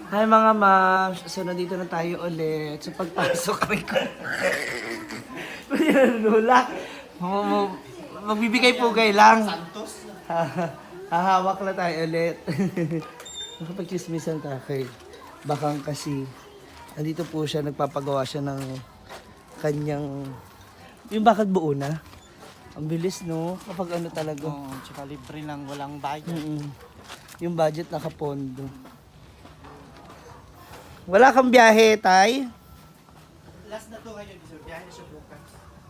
Hi mga ma'am, so nandito na tayo ulit sa pagpasok ko. Lula, magbibigay pugay lang. Hahawak na tayo ulit. Nakapag-chismisan ka kay Bakang kasi. Andito po siya, nagpapagawa siya ng kanyang... Yung bakit buo na? Ang bilis no, kapag ano talaga. Oo, tsaka libre lang, walang bayad. Yung budget nakapondo. Wala kang biyahe, Tay? Last na to ngayon, sir. Biyahe na siya bukas.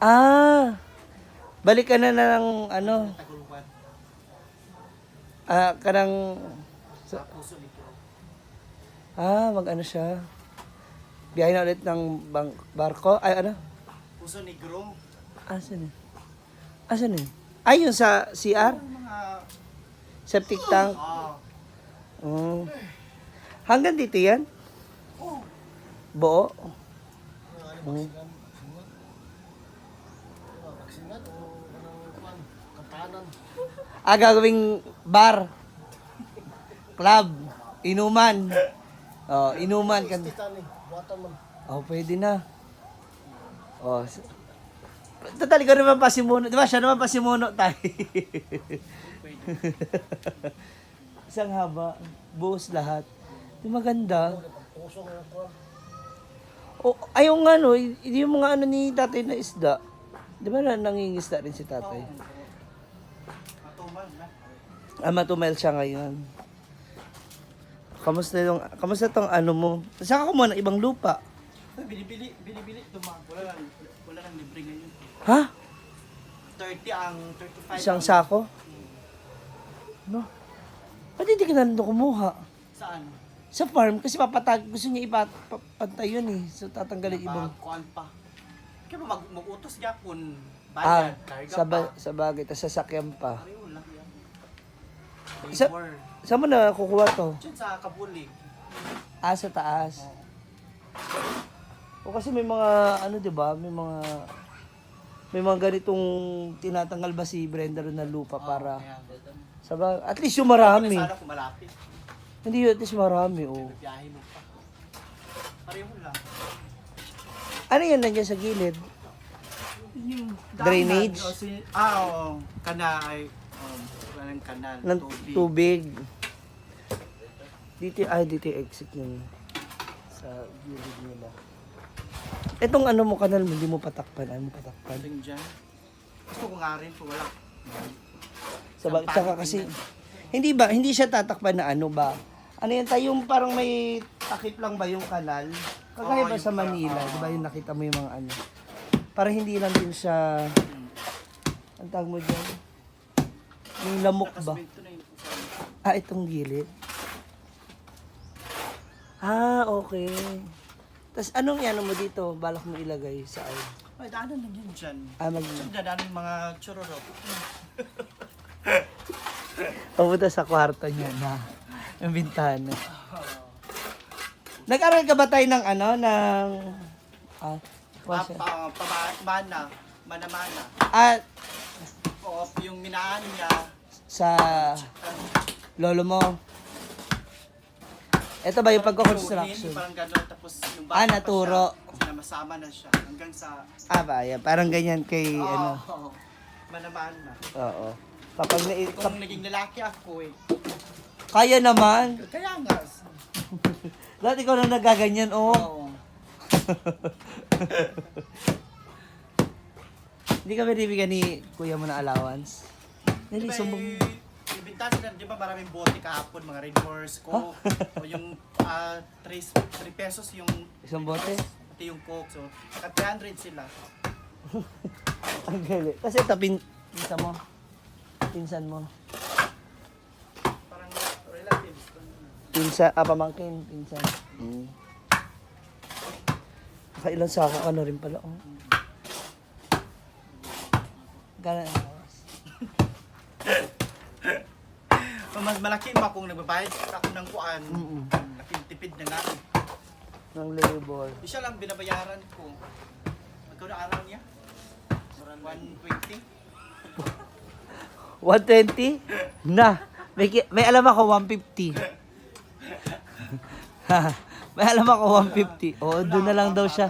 Ah, balik ka na ng ano, Taguluban. kanang, Sa puso nito. mag-ano siya. Biyahe na ulit ng barko. Ay, ano? Puso Negro. Asan yun? Asan yun? Ay, yung sa CR? Mga... Septic tank? Oh. Hanggang dito yan? Buo? Oh. Gagawing bar. Club. Inuman. Oh, inuman. Oh, pwede na. Oh. Total, ikaw naman pasimuno. Diba, siya naman pasimuno tayo. Isang haba. Buos lahat. Di maganda. O, yung ano, yung mga ano ni tatay na isda. Di ba nangingisda rin si tatay? Matumal na. Matumail siya ngayon. Kamusta tong ano mo? Saka kumuha ng ibang lupa. Binibili. Tumag. Wala lang libre ngayon. Ha? 30 ang 35. Isang sako? No. Ba't hindi ka na nandun kumuha? Saan? Sa farm, kasi gusto niya ipapantay yun eh. So tatanggalin ibang... Kuan pa. Kaya mag-utos yapon. Bayad. Karga pa. Sa bagay, tas sasakyan pa. Pareho lang yan. Sa- Labor. Saan mo na kukuha to? Diyan sa Kabulig. Sa taas. O kasi may mga, ano 'di ba? May mga ganitong tinatanggal ba si Brenda rin na lupa para at least yung marami. Sana kung malapit. Hindi yun, at least marami, oh. Biyahe mo pa. Pareho lang. Ano yan nandiyan sa gilid? Yung Drainage? Oo. Kana ay wala ng kanal. Ng tubig. Dito yung exit nun. Sa gilid nila. Etong ano mo kanal mo, hindi mo patakpan. Ano mo patakpan? Paling dyan. Gusto ko nga rin kung wala. Tsaka kasi, hindi siya tatakpan na ano ba? Ano yan tayo, yung parang may takip lang ba yung kanal? Kagaya ba Oo, sa yung Manila, parang, di ba yung nakita mo yung mga ano? Parang hindi lang din siya, ang tawag mo dyan? Yung lamok ba? Ito na yun. Itong gilid. Okay. Tapos anong yan mo dito? Balak mo ilagay sa ay? Ay, daanan lang yan dyan. Diyan Daanan yung mga churro. Papunta sa kwarto niya na yung bintana. Nag-aral ka ba tayo ng ano? Mana. At O, yung minaan niya. sa lolo mo? Ito ba yung pagko-construction? Parang gano'n. Tapos yung bata Naturo. pa siya, masama na siya. Hanggang sa... Yan. Parang ganyan kay ano. Oo. Manamana. Oo. Kapag Kung naging lalaki ako eh. kaya naman. Kaya nga. Dati ko na nagaganyan, oh. Oo. Hindi ka binibigyan ni kuya mo na allowance? Hindi, Diba, sumbong. ibintas na, di ba maraming bote kahapon, mga Red Horse, Coke, o yung 3 pesos yung Isang bote? ito yung Coke, so naka 300 sila. Ang galing. Kasi ito, pinsan mo. Pinsan mo. Parang relatives. Pamangkin, pinsan. Nakailan sako ka na rin pala, oh. Gano'n ang bawas? Mas malaki pa kung nagbabayad ako ng kuan. Laking tipid na nga. Ng labor. Isa lang binabayaran ko. Magkano araw niya? 120? 120? Na. May alam ako, 150. May alam ako 150. Oo, doon na lang daw siya.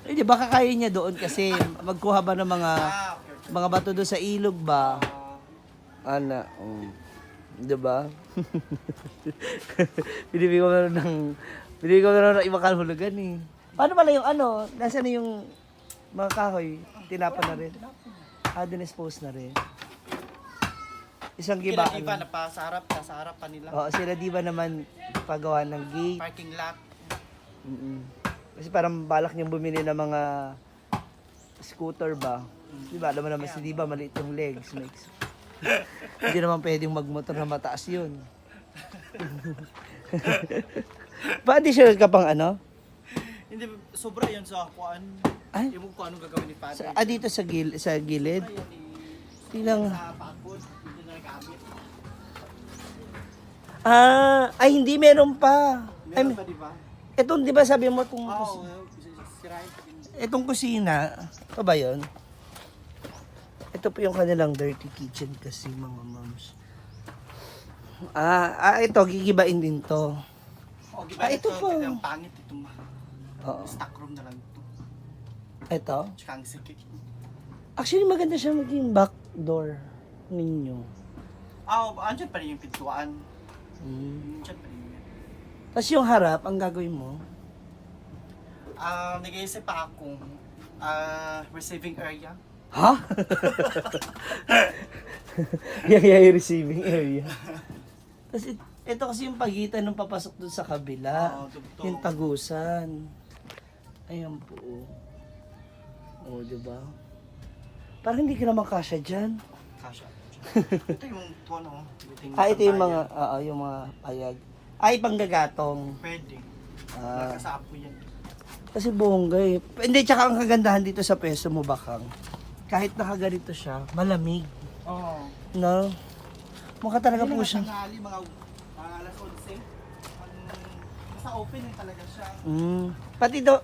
Hindi, baka kaya niya doon kasi magkuha ba ng mga bato doon sa ilog ba? Ana, diba? Pinibig ko na ng ibang kahulugan eh. Paano pala yung nasa na yung mga kahoy? Tinapa na rin. Dinispose na rin. Isang Kila giba. Diva, nasa harap pa nila. Oo, sila Diva naman pagawa ng gate. Parking lot. Kasi parang balak niyang bumili ng mga scooter ba? Di ba? Alam mo naman si Diva, maliit yung legs. Hindi naman pwedeng magmotor na mataas yun. Pa-additional ka pang Hindi, sobra yun sa kuan. Ay? Yung kung anong gagawin ni Father. Dito sa gilid? Tingnan. Sa pakod, hindi na nagamit. Ay hindi meron pa. Meron pa, di ba? Itong, di ba sabi mo itong, Oo, sirahin pa din. itong kusina, ito ba yun? Ito po yung kanilang dirty kitchen kasi mga moms. Ito, gigibain din to. Oh, diba Ito po. Ang pangit ito, ma. Oo. Stock room na lang ito. Ito. Tsaka ang sikit. Actually, maganda siya maging back door ninyo. Andyan pa rin yung pintuan. Andyan pa rin yun. Tapos yung harap, ang gagawin mo? Nag-iisip pa akong receiving area. Ha? yung receiving area. Tapos ito kasi yung pagitan ng papasok dun sa kabila. Tugtog. Yung tagusan. Ayan po. Diba? Parang hindi ka naman kasya dyan. Kasha. Ito yung tuwan, Ito yung mga, yung mga payag. Panggagatong. Pwede. Ah. Nakasapo yan. Kasi bongga eh. Hindi, tsaka ang kagandahan dito sa peso mo, Bakang. Kahit nakaganito siya, malamig. Oo. No? Mukha talaga po Hindi siya. na tanghali, mga alas 11. Nasa open yung talaga siya.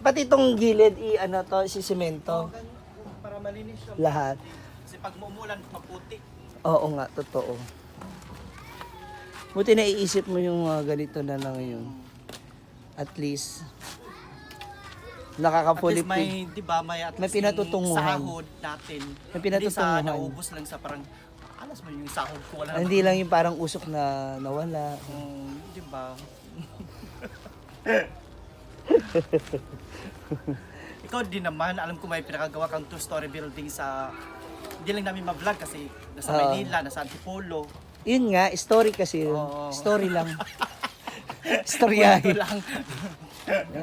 Pati itong gilid, sisemento. Para malinis siya. Lahat. Kasi pag umuulan, maputi. Oo nga, totoo. Buti naiisip mo yung ganito na ngayon. At least, At nakaka-fully least may, di ba, may at may least pinatutunguhan. yung sahod natin. May Hindi sa pinatutunguhan. naubos lang sa parang, alas mo yung sahod ko, wala Hindi lang yung parang usok na nawala. Di ba? Ikaw din naman, alam ko may pinakagawa kang two-story building sa, hindi lang namin ma-vlog kasi nasa Maynila, nasa Antipolo. Yun nga, story kasi yun. Oo. Story lang. Storyahin. Ito lang.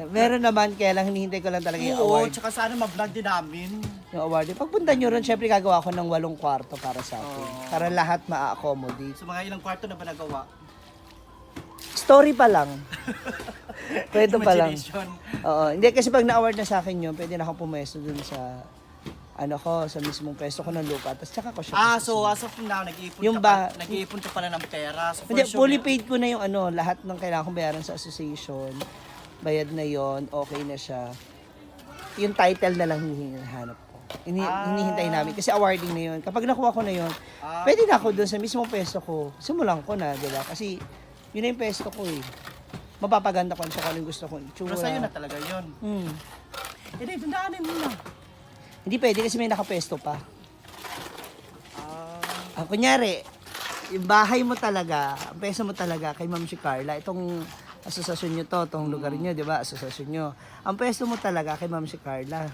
Meron naman, kaya lang hinihintay ko lang talaga yung Oo, award. tsaka sana ma-vlog din namin. Yung award. Pagpunta nyo rin, syempre gagawa ko ng 8 kwarto para sa atin. Para lahat ma-accommodate. So mga ilang kwarto na ba nagawa? Story pa lang. Kwento pa lang. Imagination. Oo. Hindi, kasi pag na-award na sa akin yun, pwede na akong pumesto dun sa sa mismong pwesto ko ng lupa. Tapos tsaka ko siya. So as of now, nag-iipon Yung ka pa, nag-iipon ka pala ng pera. So Hindi, for sure, fully paid ko na yung lahat ng kailangan kong bayaran sa association. Bayad na yon, okay na siya. Yung title na lang hinihanap ko. Hinihintay namin kasi awarding na yun. Kapag nakuha ko na yun, pwede na ako doon sa mismong pwesto ko. Simulan ko na, di ba? Kasi yun na yung pwesto ko eh. Mapapaganda ko sa kung anong gusto kong itsura. pero sa'yo na talaga yun. Hindi, tandaanin mo na. Hindi pwede kasi may nakapwesto pa. Kunyari, yung bahay mo talaga, ang pwesto mo talaga kay Ma'am si Carla, itong asosasyon nyo to, itong lugar nyo, di ba? Asosasyon nyo. Ang pwesto mo talaga kay Ma'am si Carla.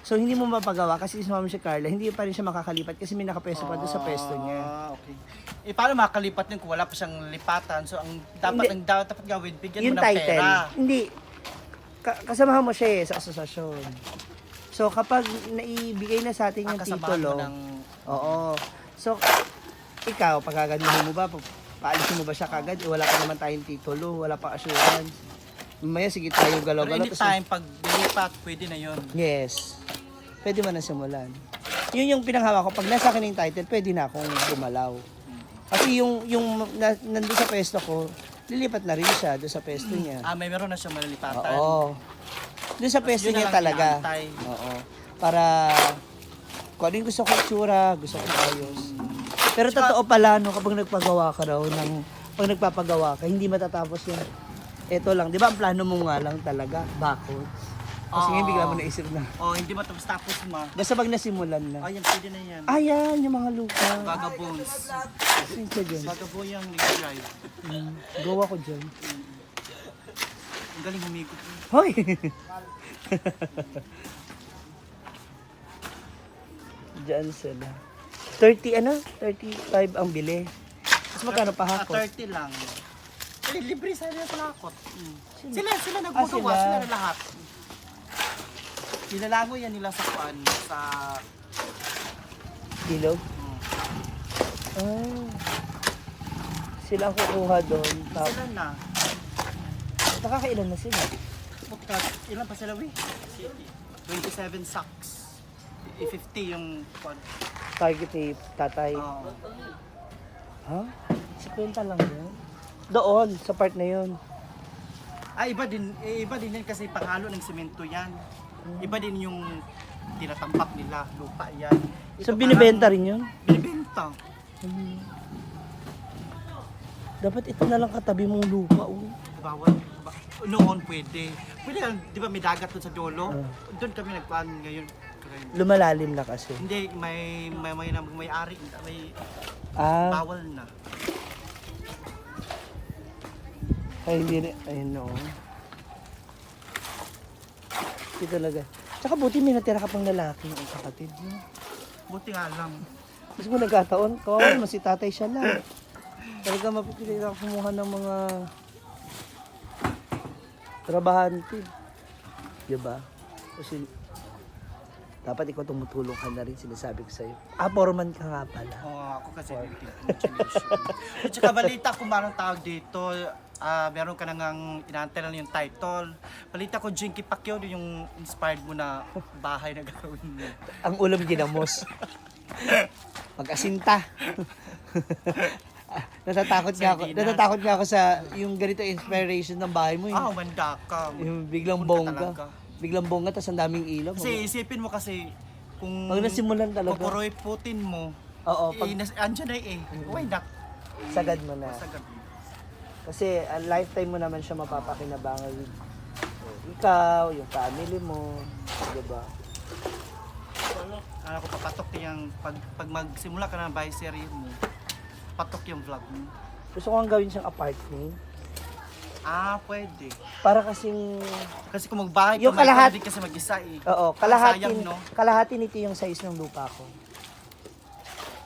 So, hindi mo mapagawa kasi si Ma'am si Carla, hindi pa rin siya makakalipat kasi may nakapwesto pa doon sa pwesto niya. Okay. Paano makakalipat yun kung wala pa siyang lipatan? So, ang dapat gawin, bigyan Yung mo ng title, pera. hindi. Kasamahan mo siya sa asosasyon. So, kapag naibigay na sa atin yung Kasamahan titulo, mo ng... oo. So, ikaw, pagkaganuhin mo ba, paalisin mo ba siya kagad? Wala pa naman tayong titulo, wala pa assurance. Mamaya, sige tayo Pero galaw-galaw. anytime, pag dilipat, pwede na yun. Yes. Pwede mo na simulan. Yun yung pinanghawa ko. Pag nasa akin yung title, pwede na akong gumalaw. Kasi yung nandun sa pwesto ko, lilipat na rin siya doon sa pwesto niya. May meron na siyang malilipatan. Oo. Doon sa pwesto yun na niya lang talaga. inaantay. Oo. Para kung ano yung gusto ko itsura, gusto ko ayos. Pero totoo pala, no, kapag nagpagawa ka raw ng pag nagpapagawa ka, hindi matatapos yan. Ito lang, di ba ang plano mo nga lang talaga, backwards. Kasi ngayon bigla mo naisip na. Oh, hindi matapos-tapos ma. Basta pag nasimulan na. Ayan, pwede na yan. Ayan, yung mga lupa. Vagabonds. Saan ka dyan? Vagabond yung nag-drive. Gawa ko dyan. Ang galing humikot. Hoy! Diyan sila. 30 ano? 35 ang bili. Mas magkano pa hakot? 30 lang. Libre sa nila sa lakot. Sila nagmagawa, sila. sila na lahat. Nilalango yan nila sa kuan, sa... Bilog? Sila ang kukuha doon. Sila na. Nakakailan na sila? Ilan pa sila, we? 27 sacks. 50 yung kuan. Target ni tatay. Oo. Ha? 50 lang yan? Doon, sa part na yun. Iba din yan kasi panghalo ng semento yan. Iba din yung tinatambak nila, lupa yan. So binibenta rin yun? Binibenta. Dapat ito na lang katabi mong lupa. Oh. Bawal. Noon pwede. Pwede lang, di ba may dagat doon sa dulo? Doon kami nagpaan ngayon. Lumalalim na kasi. Hindi, may-ari, may bawal na. Ay, hindi rin. Ay, no. Ito talaga. Tsaka buti may natira ka pang lalaki ang kapatid mo. Buti nga lang. Kasi kung nagkataon, kawawa naman si tatay siya lang. Talaga mapipili ka kumuha ng mga trabahante. Diba? Kasi dapat ikaw tumutulong ka na rin, sinasabi ko sa'yo. Foreman ka nga pala. Oo, ako kasi continuation. At saka balita kung marang tawag dito, meron ka nang inaantay lang yung title. Balita ko, Jinky Pacquiao, yung inspired mo na bahay na gagawin mo. Ang ulam ginamos. Mag-asinta. Natatakot nga ako sa yung ganito inspiration ng bahay mo. Yung, Manda ka. yung biglang Punta bongga. talaga. Biglang bongga, tas ang daming ilaw. Kasi isipin mo kasi, kung Pag nasimulan talaga. kukuroy Putin mo, Oo, pag andyan na why not? sagad mo na. Sagad. Kasi a lifetime mo naman siya mapapakinabangan with ikaw, yung family mo, diba? Ako papatok yung, pag magsimula ka ng bahay series mo, patok yung vlog mo. Gusto ko nga gawin siyang apartment. Pwede. Para kasing, Kasi kung magbahay ka, Yung kalahati- din kasi mag-isa oo, Sayang, no? kalahati nito yung size ng lupa ko.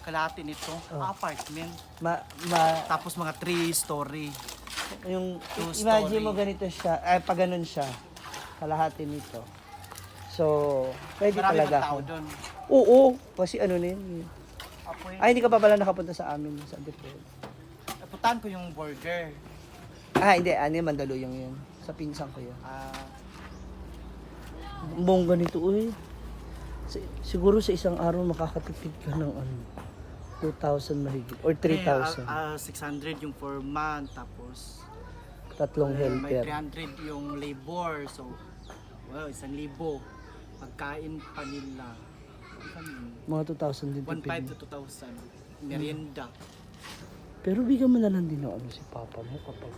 Kalahati nito, apartment. Tapos mga 3-story. Yung, Two imagine story. mo ganito siya, pag ganun siya, kalahati nito. So, pwede Marami talaga mga tao ako. doon. Oo, kasi ano na yun. Pwede. Ay, hindi ka pa pala nakapunta sa amin sa Antipolo. Napuntahan ko yung burger. Hindi. Ano yung Mandaluyong yun. Sa pinsan ko yun. Ah, Ang bongga nito, uy. Siguro sa isang araw makakatipid ka ng 2,000 mahigit. Or 3,000. 600 yung for month, tapos Tatlong may helper. 300 yung labor. So, 1,000. Pagkain pa nila. Mga 2,000 din 1,500 tipid. to 2,000. Merienda. Pero bigyan mo na lang din ng si papa mo kapag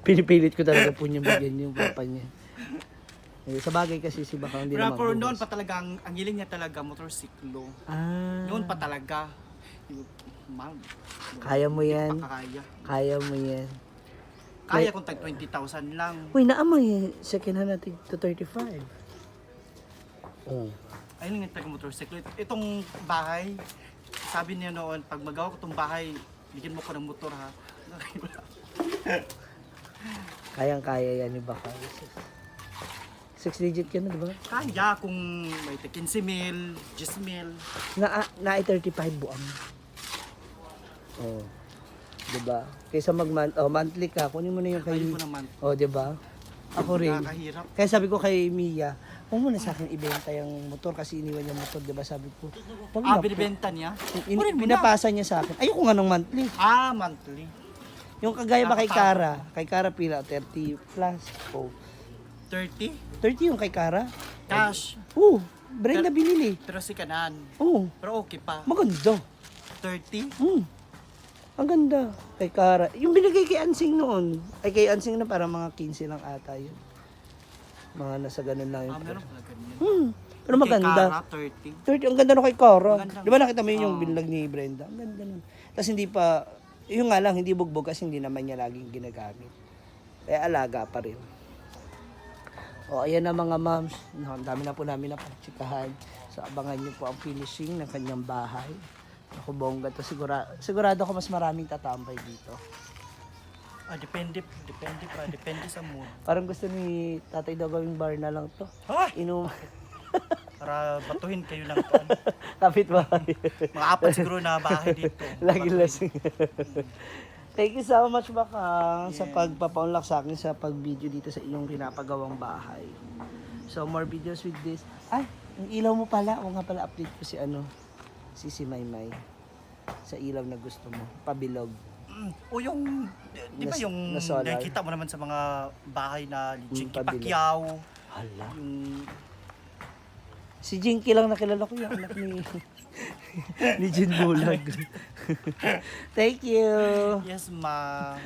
pinipilit ko talaga po niya bigyan yung papa niya. Sa bagay kasi si Bakang hindi Pero naman for noon bukas. pa talaga, ang hiling niya talaga, motorsiklo. Noon pa talaga. Ma'am, Kaya mo yan. Kaya. Kaya mo yan. Kaya kung tag 20,000 lang. Uy, naamoy. Second hand natin to 35. Oh. Ayun yung taga motorsiklo. Itong bahay, sabi niya noon, pag magawa ko itong bahay, bigyan mo ko ng motor ha. Kayang-kaya yan ni Bakang. 6 digit ka na, di ba? Kaya kung may 15 mil, 10 mil. Na 35 buwan. Oh. Di ba? Kaysa monthly ka, kunin mo na yung kay... Ayun mo naman. Oh, di ba? Ako rin. Nakakahirap. Kaya sabi ko kay Mia, huwag mo na sa akin ibenta yung motor kasi iniwan yung motor, di ba? Sabi ko, huwag na po. Binibenta niya? Kunin mo na. Pinapasa niya sa akin. Ayoko nga ng monthly. Monthly. Yung kagaya ba kay Kara pila, 30 plus. Oh. 30? 30 yung kay Kara. Cash. Brenda binili. Pero si Kanan. Oh, Pero okay pa. maganda. 30? Ang ganda. Kay Kara. Yung binigay kay Ansing noon. Ay, kay Ansing na parang mga 15 lang ata yun. Mga nasa ganun lang yung Meron pala ganyan. Pero maganda. Kay Cara, 30. 30, ang ganda no kay Kara. Maganda. Di ba nakita mo yun yung binlag ni Brenda? Ang ganda nun. Tapos hindi pa, yung nga lang, hindi bugbog kasi hindi naman niya laging ginagamit. Kaya alaga pa rin. O, ayan na mga moms. No, ang dami na po namin na pagtsikahan. So, abangan niyo po ang finishing ng kanyang bahay. Ako bongga to. Sigurado ko mas maraming tatambay dito. Depende pa. Depende sa mood. Parang gusto ni tatay daw gawing bar na lang to. Ha? Inom. Para batuhin kayo ng Kapit bahay. mga apat siguro na bahay dito. Lagi lasing. Thank you so much Bakang sa pagpapaunlak sa akin sa pag-video dito sa iyong pinapagawang bahay. So more videos with this. Ay, ang ilaw mo pala. O nga pala update ko si Maymay. Sa ilaw na gusto mo. Pabilog. O yung, di ba yung na solar? nakikita mo naman sa mga bahay na Jinky pabilog. Pacquiao. Hala. Yung Si Jinky lang nakilala ko yung anak ni Jin Bulag. Thank you. yes ma.